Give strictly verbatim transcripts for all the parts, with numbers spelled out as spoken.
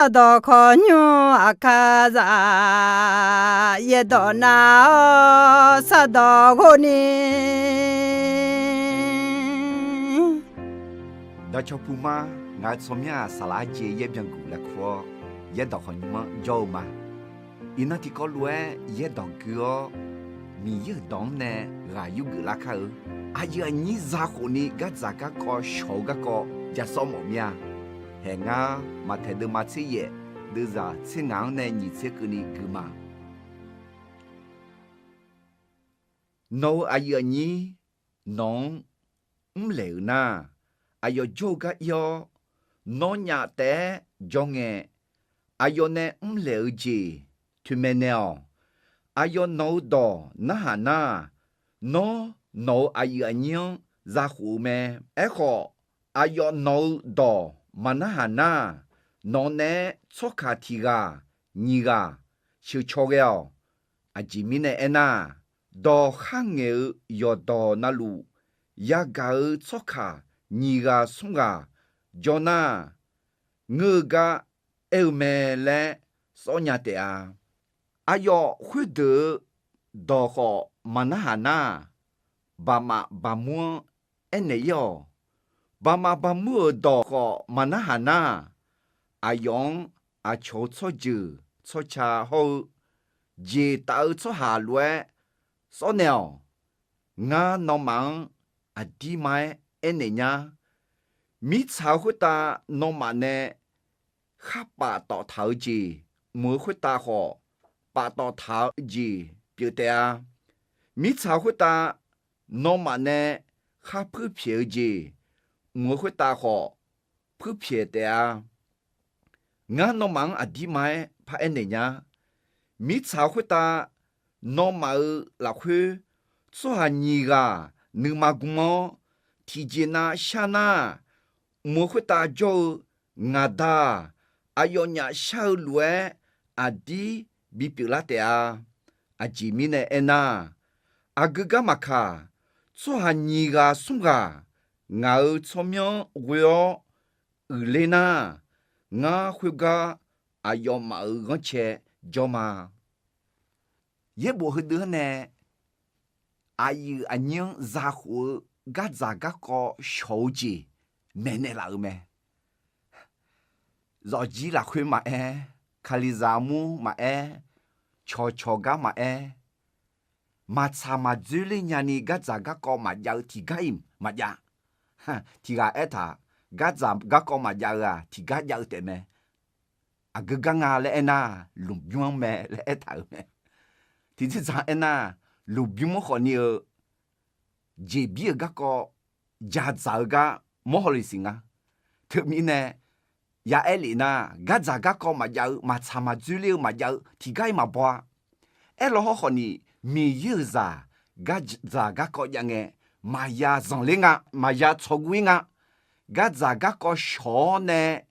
Sardawq khawqnymr aqkar za, yaerdawq nar-awr sardawq ghov ni. Dawqcawq puq ma, ngaq-euq tsawrmyanr-aq, saqlaq-aer jeq yaer byanguq lafkur-awr, yaerdawq khawqnymr-anr jawr-eu ma. Iqnan tiqkawv lof-aer yaerdawq gui-awr, Miqyaer-euq dawq-anr nae ghaq yurgeuf lar kar-eu. Aqyuif aqnyir zakhof ni gardzaq garkawv shawq-eu garkawv ja sawr mawf mir-a. Haeq ngar Maqtaeq deuvma tser yaef, deuvzaq tser ngaq-anr nae nyiq tser keuvni gui ma. Nawq-euq aqyuif aqnyir nawq-anr mrlaeq-euq nar, aqyawf jawr-eu gar ir-awr, nawnyaf taef-aer jawr ngae, aqyawf nae mrlaeq-eu jeq toeqmaeq naeq-awq. Aqyawf nawq-eu dawq narhaq nar, nawr nawq-euq aqyuif aqnyir-anr zakhof-eu mae. Aerkhawf, aqyawf nawq-eu dawq maqnarhaq nar, nawq naeq-aer tsawrkaq tiq ghaq nyiq ghaq sheuqcaw ghae-awq. Aqjeq mirnae aernar, dawq kharngaeq-eu yawqdawq navluf yagaq-eu tsawrkaq nyiq ghaq smr ghaq jawr nar, ngeur-eu gar aer-eu mae laer sawr nya taef-a. Aqyawf khoerdeuq-eu dawq khawf maqnarhaq nar, baqmaf baqmur-anr aernaeq ir-awq. Baqmaf baqmur-euq dawq khawf maqnarhaq nar, aqyawf-anr aqcawq-eu tsawrjeuq tsawrca hawr-eu jeq taf-eu tsawrhaq lof-aer sawr naeq-awq. Ngar nawmaf-anr aqdirma-aer aernaeq nyar. Mirtsaq-eu khoertav nawmaf nae khar paftawf taq-eu jeq mq-eu khoertav khawf, paftawf taq-eu jeq pyeuf taef-a. Mirtsaq-eu khoertav nawmaf nae khar puirpyaeq-eu jeq mq-eu khoertav khawf, puirpyaeq taef-a. Ngar nawmaf-anr aqdirma-aer paraer naeq nya. Mirtsaq-eu khoertav nawmaf-euq lafkhoer tsawrhaq nyiq ghaq nuima gm-awr, tiqjeq nav shar nar, mq-eu khoertav jawr-eu ngaq Da-aq, aqyawfnyaf shar-eu lof-aer aqdir bipyeuf lar taef-a. Aqjeq mirnae aernar, aqgeu gar maqkaq, tsawrhaq nyiq ghaq smr ghaq ngaq-euq tsawrmyanr ghoe-awr uiqler nar, ngar khoergar aqyawfmaf-euq ghanrcae jawr ma. Yaerbof heudeuq-anr nae aqyuif aqnyir-anr zakhof-eu gardzaq garkawv shawq-eu jeq maeqnaeq laf-euq mae. Zawqjir lafkhoer maqaer, kalizaq armur maqaer, cawqcawq gar maqaer, maqtsaq maqdzoerler nyani gardzaq garkawv maqjav-eu tiqgar-iq maqjav. Tiqghaq aertaq, gardzaq garkawv maqjav-eu-aq tiqgar jav-eu taef mae. Aqgeu gar nga laer aernar, lmqbymr-anr mae laer aertaq-euq mae. Tiqjeqzaq aernar, lmqbymr-anr khawfni-eu jeqbir-euq garkawv jadzaq-eu gar mawr hawle siq nga. Teumirnae ya aer lef nar, gardzaq garkawv maqjav-eu, maqtsaq maqdzoerler-eu maqjav-eu tiqgar-iq maqbaw-a. Aerlaw hawrkhawf ni, Miqyaer-euq zaq gardzaq garkawv jav ngae, maqya zanqler nga, maqya tsawqguv-ir nga. Gardzaq garkawv shawq-awr nae,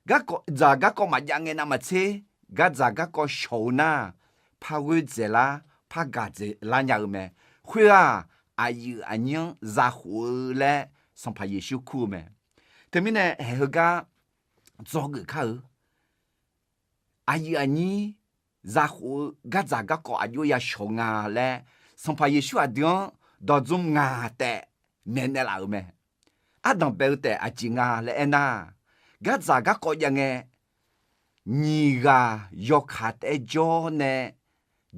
gardzaq garkawv maqjav ngae navmaqtser, gardzaq garkawv shawq-eu nar, par ghoer dzaeqlar, par gaq dzaeqlar nya-eu mae. Khoer-aq, aqyuif aqnyir-anr zakhof-eu laer Sanqpaq Yeqsur kur-eu mae. Teumirnae haeq heugar dzawgeuf kar-eu, aqyuif aqnyir zakhof-eu gardzaq garkawv aqjox ya shawq nga laer, Sanqpaq Yeqsur aqdui-anr dawqdzmr ngaq taef maeqnaeq laf-euq mae. Ardanq bae-eu taef aqjeq nga laer aernar, gardzaq garkawv jav ngae, nyiq ghaq yawkaq taef-aer jawr nae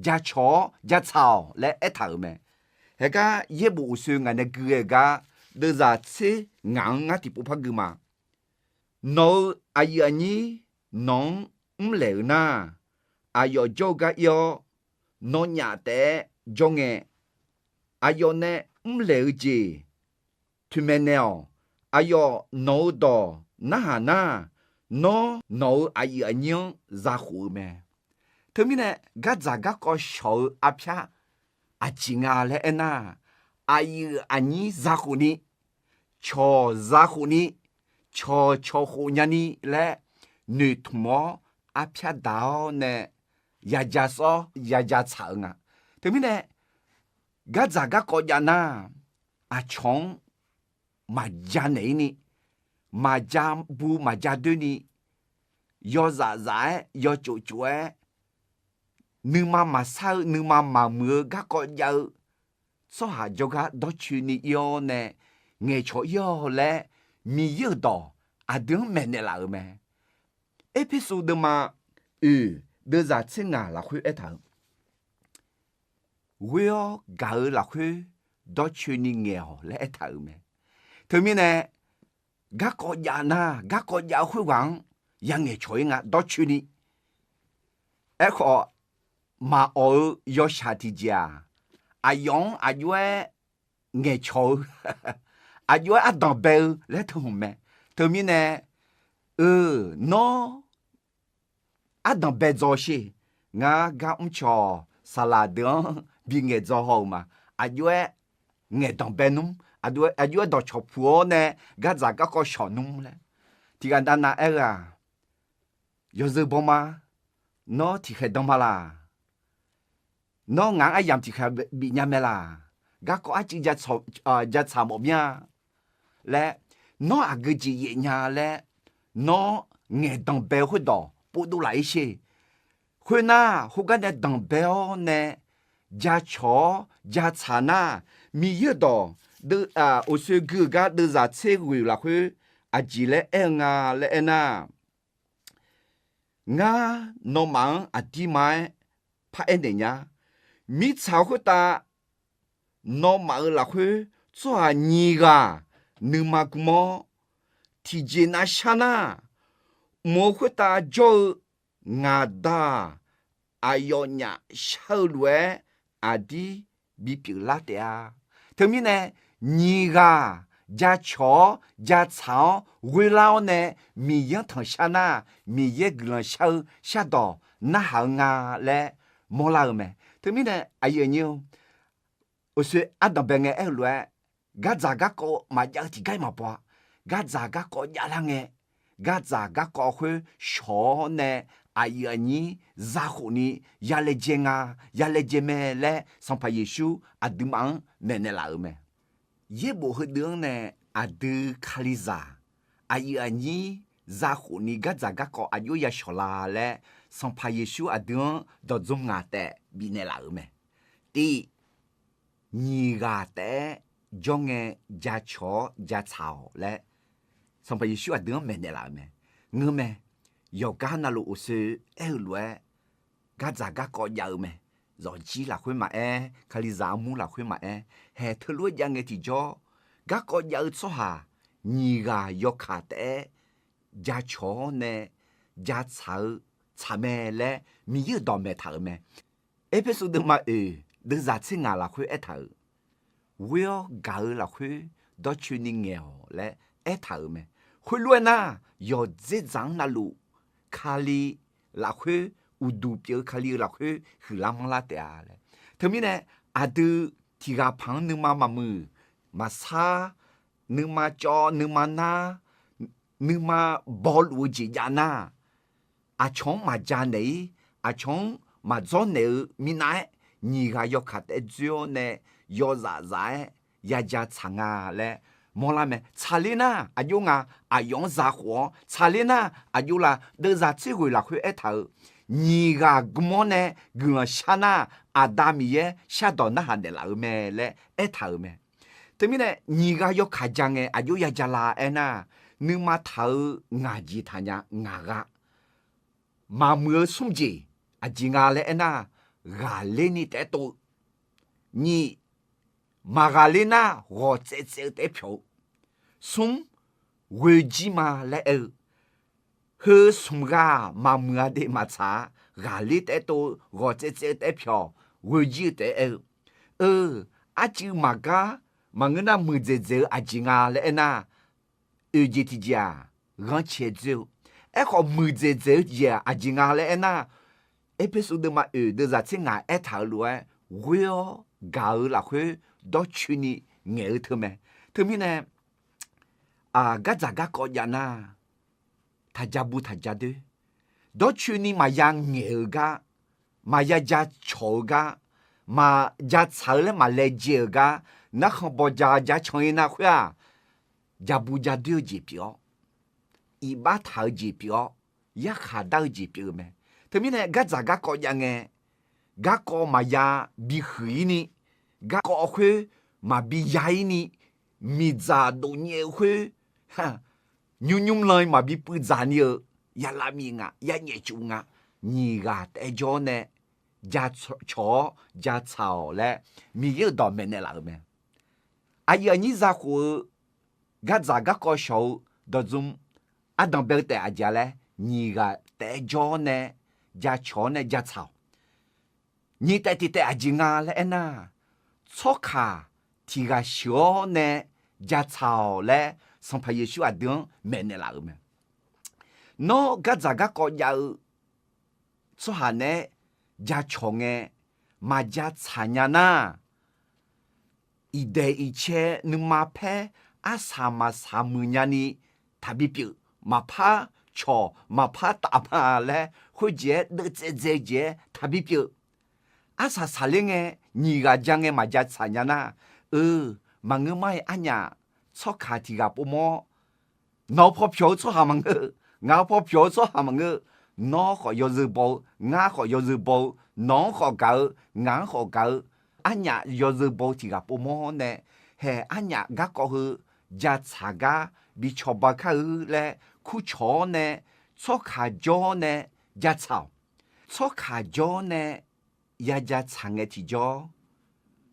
jacawq-awr jatsaq-awq laer aertaq-euq mae. Haegar yaerbof uqsoe ngaq nae gui ghae-eu gar, deuvzaq tser ngaq-anr ngar tiqpov par gui ma. Nawq-euq aqyuif aqnyir nawq-anr mrlaeq-euq nar, aqyawf jawr-eu gar ir-awr, nawnyaf taef-aer jawr ngae, aqyawf nae mrlaeq-eu jeq toeqmaeq naeq-awq. Aqyawf nawq-eu dawq narhaq nar, nawr nawq-euq aqyuif aqnyir-anr zakhof-eu mae. Teumirnae gardzaq garkawv shawq-eu arpyar aqjeq nga laer aernar, aqyuif aqnyir zakhof ni, cawq zakhof ni, cawq cawq khof nyani laer noeqtmq-awr arpyar daq-awr nae yaja sawr yaja tsaq-eu nga. Teumirnae gardzaq garkawv jav nar, aqcawq-anr maqja naeq-ir ni, maqja bu maqja doer ni, yawzaf zaf-aer, yawcof cof-aer, nuima maqsar-eu, nuima maqmuiq-eu garkawv jav-eu tsawrhaq jawrgar dawrcoeni ir-awr nae ngaeqcawq ir-awq laer, Miqyaer-euq dawq aqdui-anr maeqnaeq laf-euq mae. Erpersu deuvma oeq deuvzaq tser ngaq lafkhoer aertaq-euq, ghoer-awr gaq-eu lafkhoer dawrcoeni ngaeq-awq laer aertaq-euq mae. Teumirnae garkawv jav nar, garkawv jav-eu khoerghaq-anr ya ngaeqcawq ir nga dawrcoeni. Aerkhawf, maqawq-eu yawshaq tiqjeq-aq, aqyawf-anr aqjox-aer ngaeqcawq-eu, aqjox-aer ardanq bae-eu laer teuhmq mae. Teumirnae, eu, nawr ardanq bae dzaw sher. Ngar gar mrcawq saqlaq deuq-anr bingaeq dzaw haw-euq ma. Aqjox-aer ngaeqdanq bae nmr, aqjox-aer dawqcawq puq-awr nae gardzaq garkawv shawq nmr laer. Tiqghaq navnav aer-eu-aq, yawzeu bawma, nawr tiqkhaeq dan ma laq? Nawr ngaq-anr aryamq tiqkhaeq bifnya mae laq? Garkawv arcuiv jatsaq mawf mir-a laer, nawr aqgeu jeq yaef nya laer, nawr ngaeqdanq bae-eu khoerdawq povdov laf-ir sher. Khoernar, khoergar nae danqbae-awr nae jacawq-awr jatsaq nar, Miqyaer-euq dawq, uqsoe gui-euq gar deuvzaq tser ghoeq lafkhoer aqjeq laer aer-eu nga laer aernar, ngar nawmaf-anr aqdirma-aer paraer naeq nya. Mirtsaq khoertav nawmaf-euq lafkhoer tsawrhaq nyiq ghaq nuima gm-awr, tiqjeq navshar nar, mq-eu khoertav jawr-eu ngaq Da-aq, aqyawfnyaf shar-eu lof-aer aqdir bipyeuf lar taef-a. Teumirnae, nyiq ghaq jacawq-awr jatsaq-awr ghoerlar-awr nae Miqyaer-anr tanqshar nar, Miqyaer guiqlanq shar-eu shardawq narhaq-eu nga laer mawrlar-eu mae. Teumirnae aqyuif aqnyir-or, uqsoe ardanq bae ngae aer-eu lof-aer, gardzaq garkawv maqjav-eu tiqgar-iq maqbaw-a. Gardzaq garkawv javlar ngae, gardzaq garkawv khoer shawq-awr nae aqyuif aqnyir zakhof ni ya laejae nga, ya laejae mae laer Sanqpaq Yeqsur aqduimaf-anr maeqnaeq laf-euq mae. Yaerbof heudeuq-anr nae aqdui Kalizaq aqyuif aqnyir zakhof ni gardzaq garkawv aqjox ya shawq la laer, Sanqpaq Yeqsur aqdui-anr dawqdzmr ngaq taef bifnaeq laf-euq mae. Tiv, nyiq ghaq taef-aer jawr ngae jacawq-awr jatsaq-awq laer, Sanqpaq Yeqsur aqdui-anr maeqnaeq laf-euq mae. Ngeur mae, yawqgar navluf uqsoe aer-eu lof-aer, gardzaq garkawv jav-eu mae. Zawqjir lafkhoer maqaer, Kalizaq armur lafkhoer maqaer, haeq teulof-aer jav ngae tiqjawr, garkawv jav-eu tsawrhaq nyiq ghaq yawkaq taef-aer jacawq-awr nae jatsaq-eu tsaq mae laer Miqyaer-euq dawq maeqtaq-euq mae. Erpersu deuvma oeq deuvzaq tser ngaq lafkhoer aertaq-euq, ghoer-awr gaq-eu lafkhoer dawrcoeni ngaeq-awq laer aertaq-euq mae. Khoerlof-aer nar, yawqdzer dzaq-anr navluf Kali lafkhoer, uqduq pyeuf-eu Kali-eu lafkhoer huiqlar manrlar taef-a laer. Teumirnae, aqdui tiqghaq paq-anr nuima maqmuiq maqsar, nuima cawv nuima nar, nuima bawluf-eu jeq jav nar, aqcawq-anr maqja naeq-ir, aqcawq-anr maqdzawr naeq-eu minav-aer, nyiq ghaq yawkaq taef-aer dzoer-awr nae yawzaf zaf-aer yaja tsaq nga laer mawrlar mae. Tsaqler nar aqjox nga, aqyawf-anr zakhof-awr tsaqler nar aqjox la. Deuvzaq tser ghoeq lafkhoer aertaq-euq, nyiq ghaq gm-awr nae guiqlanq shar nar, Aqda Miqyaer shardawq narhaq naeqlaf-eu mae laer aertaq-euq mae. Teumirnae nyiq ghaq yawkaq ja ngae aqjox yaja la aernar, nuima taq-eu ngaq jeq taqnya ngaq gha. Maqmuiq-eu smr jeq aqjeq nga laer aernar, ghaqler ni taef-aer tov-eu. Nyiq, maqghaqler nar ghawq tsaev tsaev-eu taef-aer pyawq-eu. Smr, ghoejir ma laer aer-eu. Heu smq ghaq maqmuiq-a de maqtsaq-a, ghaqler taef-aer tov-eu ghawq tsaev tsaev-eu taef-aer pyawq, ghoejir-eu taef-aer aer-eu. Eu, arcuiv maqgar, maqngeur nar muiqdzaeq dzaeq-eu aqjeq nga laer aernar, oeq jeq tiqjeq-aq, ghanrcae dzoer-eu. Aerkhawf muiqdzaeq dzaeq-eu jeq-aq aqjeq nga laer aernar, Erpersu deuvma oeq deuvzaq tser ngaq aertaq-euq lof-aer, ghoer-awr gaq-eu lafkhoer dawrcoeni ngaeq-eu teu mae. Teumirnae, aq, gardzaq garkawv jav nar, taqja bu taqja doer. Dawrcoeni maqya ngaeq-eu gar, maqya ja cawq-eu gar, maqja tsaq-eu laer maqlaejae-euq gar, narkhan bawja ja can-ir nar khoer-aq, ja bu ja doer-eu jeq pyeuf-awr, iqbax taq-eu jeq pyeuf-awr, yarkhaq dar-eu jeq pyeuf-eu mae. Teumirnae gardzaq garkawv jav ngae, garkawv maqya bihuiq-ir ni, garkawv khoer maqbi ya-ir ni, miqdzaq dov nyaev-eu khoer, nymr nymr lan maqbi puivdzaq ni-eu, ya lavmif nga, ya nyaefcuf nga, nyiq ghaq taef-aer jawr nae jacawq-awr jatsaq-awq laer Miqyaer-euq dawq maeqnaeq laf-euq mae. Aqyuif aqnyir zakhof-eu gardzaq garkawv shawq-eu dawqdzm ardanq bae-eu taef aqjeq-a laer, nyiq ghaq taef-aer jawr-awr nae jacawq-awr nae jatsaq-awq. Nyiq taef tiq taef aqjeq nga laer aernar, tsawrkaq tiq ghaq sheuq-awr nae jatsaq-awq laer Sanqpaq Yeqsur aqdui-anr maeqnaeq laf-euq mae. Nawr gardzaq garkawv jav-eu tsawrhaq naeq-aer jacawq ngae, maqjatsaq nya nar, iqdaeq iqcae nuima paer arsaq maqsaq muiq nyani taqbi pyeuf. Maqpar cawq maqpar taf ma laer khoerjeq-aer deuvtsaev dzae-eu jeq-aer taqbi pyeuf. Arsaq saqler ngae, nyiq ghaq ja ngae maqjatsaq nya nar, eu, maqngeur mar-iq arnyaf tsawrkaq tiq ghaq povmawr-awr, nawq-eu paw pyawq-eu tsawrhaq maqngeur-eu, ngaq-eu paw pyawq-eu tsawrhaq maqngeur-eu, nawr khawf yawzeu baw-eu, ngar khawf yawzeu baw-eu, nawq-anr khawf gaq-eu, ngaq-anr khawf gaq-eu, arnyaf yawzeu baw-eu tiq ghaq povmawr-awr nae, haeq arnyaf garkawv heu jatsaq gar bi cawba kar-eu laer kurcawq-awr nae, tsawrkaq jawr-awr nae jatsaq-awq. Tsawrkaq jawr-awr nae ya jatsaq ngae tiqjawr,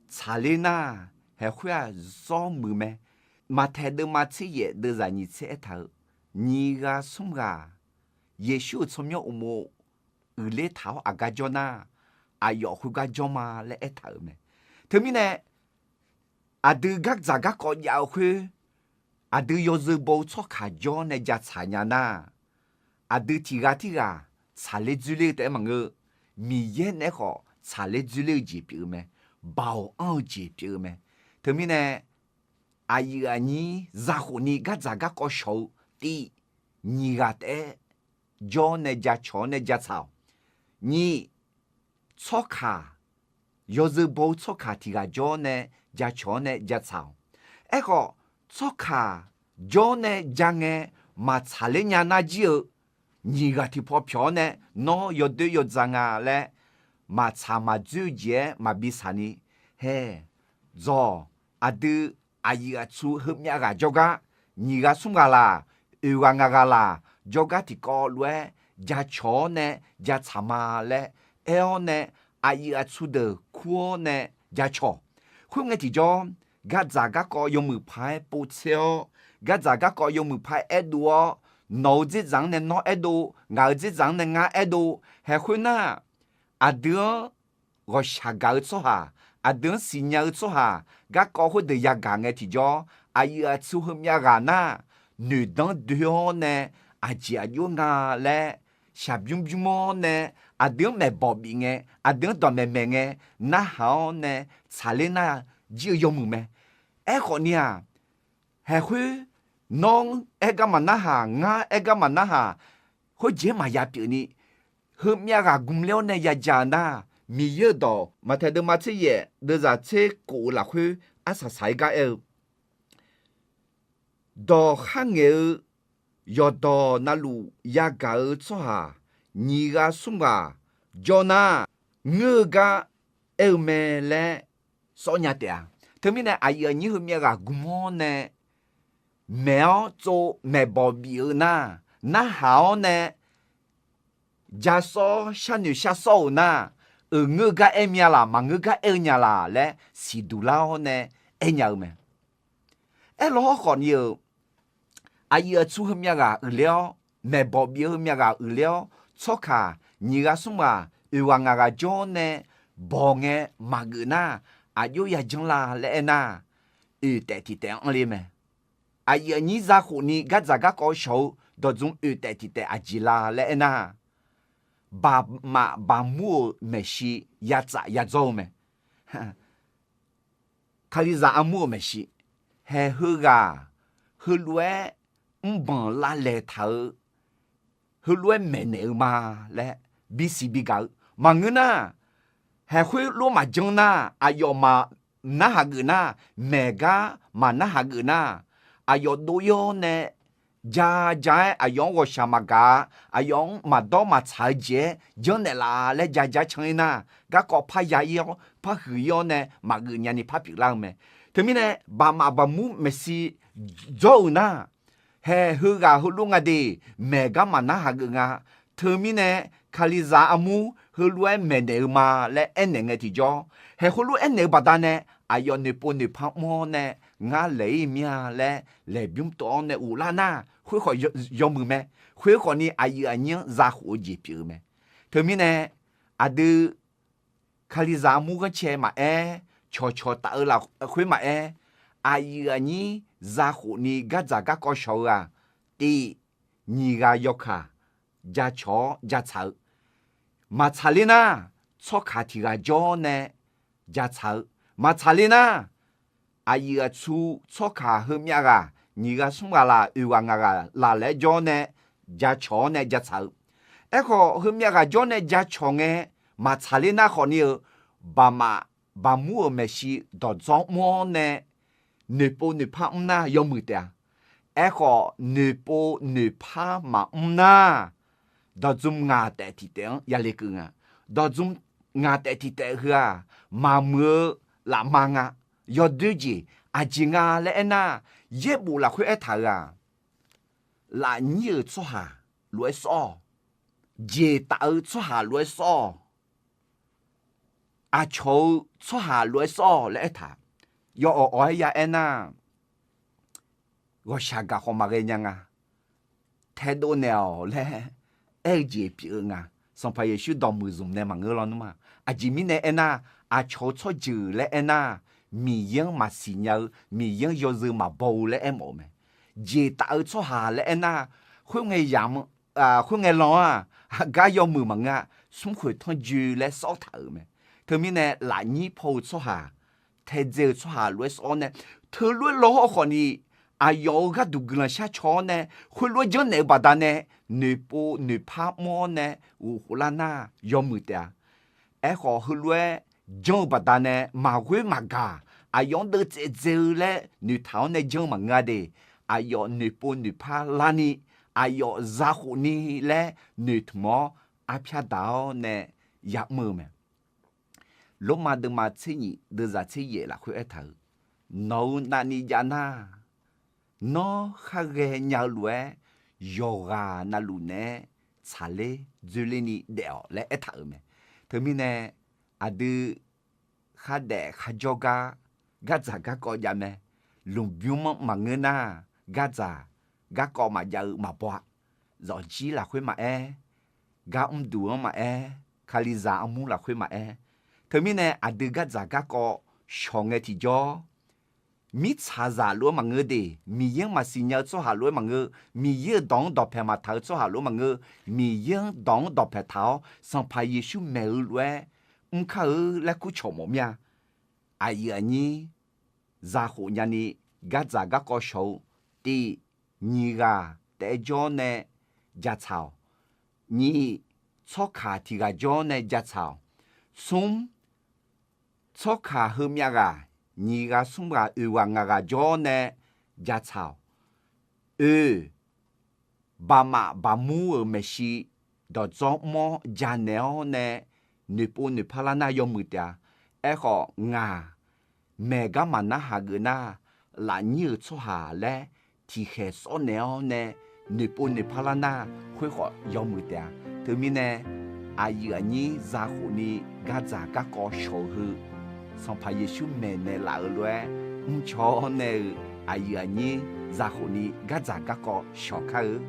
tsaqler nar, haeq khoer-aq zawr muiq mae. Maqtaeq deuvma tser yaef deuvzaq nyiq tser aertaq-eu, nyiq ghaq smr ghaq Yeqsur-euq tsawrmyanr uqmov uiqler taq-awr aqgar jawr nar, aqyawf khoergar jawr ma laer aertaq-euq mae. Teumirnae, aqdui gardzaq garkawv jav-eu khoer, aqdui yawzeu baw-eu tsawrkaq jawr nae jatsaq nya nar, aqdui tiq ghaq tirghaq tsaqler dzoerler-eu taef-aer maqngeur, Miqyaer naeq-aer khawf tsaqler dzoerler-eu jeq pyeuf-eu mae. Baoq anr-eu jeq pyeuf-eu mae. Teumirnae, aqyuif aqnyir zakhof ni gardzaq garkawv shawq-eu tiv, nyiq ghaq taef-aer jawr nae jacawq-awr nae jatsaq-awq. Nyiq, tsawrkaq, yawzeu baw-eu tsawrkaq tiq ghaq jawr nae jacawq-awr nae jatsaq-awq. Aerkhawf, tsawrkaq jawr nae ja ngae maqtsaqler nya nar jir-eu nyiq ghaq tiqpaw pyawq-awr nae nawr yawdoer yawdzaq nga laer maqtsaq maqdzoer-eu jeq-aer maqbi saq ni, haeq, dzawq, aqdui aqyuif aqtsu heumyav ghaq jawrgar, nyiq ghaq smr ghaq laq, oeq ghaq ngaq ghaq laq, jawrgar tiqkawv lof-aer jacawq-awr nae jatsaq ma laer aer-awr nae, aqyuif aqtsu deuq kur-awr nae jacawq. Khoerngae tiqjawr, gardzaq garkawv yawmuiq paq-aer povtser-awr, gardzaq garkawv yawmuiq paq-aer aerdov-awr, nawq-eu dzerdzaq-anr nae nawr aerdov, ngaq-eu dzerdzaq-anr nae ngar aerdov, haeq khoernar, aqdui-anr ghawqshaq gaq-eu tsawrhaq, aqdui-anr siqnya-eu tsawrhaq, garkawv khoerdeuq yagaq ngae tiqjawr, aqyuif aqtsu heumyav ghaq nar, noeqdanr doe-awr nae aqjeq aqjox nga laer shaqbymr bymr-awr nae, aqdui-anr maeqbawq bif ngae, aqdui-anr dawqmaeq maeq ngae, narhaq-awr nae tsaqler nar jir-eu yawmuiq mae. Aerkhawf ni-aq, haeq khoer, nawr aer gar maqnarhaq, ngar aer gar maqnarhaq, khoerjeq-aer maqya pyeuf ni, heumyav ghaq gmler-awr nae yaja-eu nar, Miqyaer-euq dawq Maqtaeq deuvma tser yaef deuvzaq tser kof-eu lafkhoer arsaq saq-aer gar aer-eu, dawq kharngaeq-eu yawqdawq navluf yagaq-eu tsawrhaq nyiq ghaq smr ghaq jawr nar, ngeur-eu gar aer-eu mae laer sawr nya taef-a. Teumirnae aqyuif aqnyir heumyav ghaq gmr-awr nae maeq-awr tsov maeqbawq bif-eu nar, narhaq-awr nae ja sawr sharnoeq shar sawr-euq nar, euq ngeur-eu gar aer mya laq, maqngeur gar aer-eu nya laq laer siqduq lar-awr nae aer nya-eu mae. Aerlawr hawrkhawf ni-euq, aqyuif aqtsu heumyav ghaq uiqler-awr, maeqbawq bif-eu heumyav ghaq uiqler-awr, tsawrkaq nyiq ghaq smr ghaq oeq ghaq ngaq ghaq jawr nae bawq ngae maqgeuf nar, aqjox yajanr la laer aernar, oeq taef tiq taef anr le mae. Aqyuif aqnyir zakhof ni gardzaq garkawv shawq-eu dawqdzm oeq taef tiq taef aqjeq la laer aernar, baqmaf baqmur-euq maeqshi yatsaf yadzawr-eu mae. Kalizaq armur-euq maeqshi, haeq heughaq heulof-aer mrbanq lavlaeq taq-eu, heulof-aer maeqnaeq-eu ma laer bisiq bigaq-eu maqngeur nar, haeq khoerlof maqjanr nar, aqyawf maqnarhaq geuf nar, maeq gar maqnarhaq geuf nar, aqyawf dov-ir-awr nae ja ja-aer aqyawf-anr ghawqshaq maqgaq-a, aqyawf-anr maqdawr maqtsaq-eu jeq-aer janrnaeq laf laer ja ja can-ir nar, garkawv parya-ir-awr parhuiq-ir-awr nae maqgeuf nyani par pyeuflar-eu mae. Teumirnae baqmaf baqmur maeqshi dzawr-euq nar, haeq heughaq heulof nga de, maeq gar maqnar hageuf nga. Teumirnae Kalizaq armur heulof-aer maeqnaeq-eu ma laer aernaeq ngae tiqjawr, haeq heulof aernaeq-eu baqdanae aqyawf noeqpov noeqpar mr-awr nae ngar laeq-ir mir-a laer laeqbymr tov-awr nae ghoflar nar khoerkhawf yawmuiq mae. Khoerkhawf ni aqyuif aqnyir-anr zakhof-eu jeq pyeuf-eu mae. Teumirnae aqdui Kalizaq armur ghanrcae maqaer, cawqcawq taf-eu lafkhoer maqaer, aqyuif aqnyir zakhof ni gardzaq garkawv shawq-eu-aq, tiv nyiq ghaq yawkaq jacawq-awr jatsaq-eu, maqtsaq ler nar, tsawrkaq tiq ghaq jawr-awr nae jatsaq-eu, maqtsaq ler nar, aqyuif aqtsu tsawrkaq heumyav ghaq nyiq ghaq smr ghaq laf oeq ghaq ngaq ghaq laf laer jawr-awr nae jacawq-awr nae jatsaq-eu. Aerkhawf, heumyav ghaq jawr nae jacawq ngae, maqtsaq ler nar khawf ni-eu, baqmaf baqmur-euq maeqshi dawqdzawr mr-awr nae noeqpov noeqpar mr nar yawmuiq taef-a. Aerkhawf, noeqpov noeqpar maqmr nar, dawqdzmq ngaq taef tiq taef-anr yale keuv nga. Dawqdzmq ngaq taef tiq taef heu-aq, maqmuiq-eu lafma nga. Yawdoer jeq aqjeq nga laer aernar, yaerbof lafkhoer aertaq-euq-aq, lafnyir-euq tsawrhaq lof-aer sawr-awq. Jeq taf-eu tsawrhaq lof-aer sawr-awq. Aqcawq-eu tsawrhaq lof-aer sawr-awq laer aertaq. Yawawq awq-aer ya aernar, ghawqshaq gaq khawf maqghae nya nga. Taedov naeq-awq laer aer-eu jeq pyeuf-eu nga. Sanqpaq Yeqsur dawqmuiq zmq nae maqngeur lawnmr-a. Aqjeq mirnae aernar, aqcawq-eu tsawrjeuq laer aernar, Miqyaer-anr maqsiq nya-eu, Miqyaer-anr yawzeu maqbaw-eu laer aermawf-eu mae. Jeq taf-eu tsawrhaq laer aernar, khoerngae yamq, khoerngae lan-aq, gar yawmuiq maqngeur-a, smrkhoeq tanrjoe laer sawr taq-euq mae. Teumirnae lafnyir paw-eu tsawrhaq, taedzae-eu tsawrhaq lof-aer sawr-awr nae, teulof-aer law hawr khawf ni, aqyawf-euq gharduq guiqlanq sharcaw-awr nae, khoerlof-aer janrnaeq-eu baqdanae, noeqpov noeqpar mr-awr nae ghofkhof lar nar yawmuiq taef-a. Aerkhawf, heulof-aer janr-eu baqdanae maqghoer maqgaq, aqyawf-anr deuvtsaev dzae-eu laer noeqtaq-awr nae janr-eu maqngeur-a de. Aqyawf noeqpov noeqpar larni, aqyawf zakhof ni laer noeqtmq-awr arpyar daq-awr nae ya'mr-eu mae. Lormav deuvma tser nyiq deuvzaq tser yaef lafkhoer aertaq-euq, nawq-euq navni jav nar, nawr khar ghaenya-eu lof-aer yawqghaq navluf naeq-aer tsaqler dzoerlerni daef-awq laer aertaq-euq mae. Teumirnae aqdui khardaef kharjawr gar, gardzaq garkawv jav mae. Lmqbymr-anr maqngeur nar, gardzaq garkawv maqjav-eu maqbaw-a. Zawqjir lafkhoer maqaer, gar mrduq-anr maqaer, Kalizaq armur lafkhoer maqaer. Teumirnae aqdui gardzaq garkawv shawq ngae tiqjawr, mirtsaqzaq lof-aer maqngeur de, Miqyaer-anr maqsiq nya-eu tsawrhaq lof-aer maqngeur, Miqyaer-euq dawq-anr dawqpaeq maqtaq-eu tsawrhaq lof-aer maqngeur, Miqyaer-anr dawq-anr dawqpaeq taq-awr Sanqpaq Yeqsur maeq-eu lof-aer mr kar-eu laer kurcawq mawf mir-a. Aqyuif aqnyir zakhof nyani gardzaq garkawv shawq-eu, tiv nyiq ghaq taef-aer jawr nae jatsaq-awq. Nyiq, tsawrkaq tiq ghaq jawr nae jatsaq-awq. Smr, tsawrkaq heumyav ghaq nyiq ghaq smr ghaq oeq ghaq ngaq ghaq jawr nae jatsaq-awq. Oe, baqmaf baqmur-euq maeqshi dawqdzawr mr-awr janaeq-awr nae noeqpov noeqpar lar nar yawmuiq taef-a. Aerkhawf ngaq maeq gar maqnar hageuf nar, lafnyir-euq tsawrhaq laer tiqkhaeq sawrnaeq-awr nae noeqpov noeqpar lar nar khoerkhawf yawmuiq taef-a. Teumirnae aqyuif aqnyir zakhof ni gardzaq garkawv shawq-eu heu, Sanqpaq Yeqsur maeqnaeq laf-euq lof-aer mrcaw-awr nae-euq aqyuif aqnyir zakhof ni gardzaq garkawv shawq kar-eu.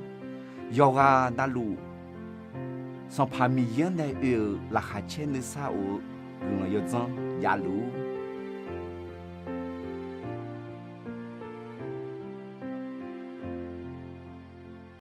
Yawqghaq navluf Sanqpaq Miqyaer-anr nae oe-euq laqkhaq caer nuisar of-eu guiqlanq yawdzanr javluf-ur.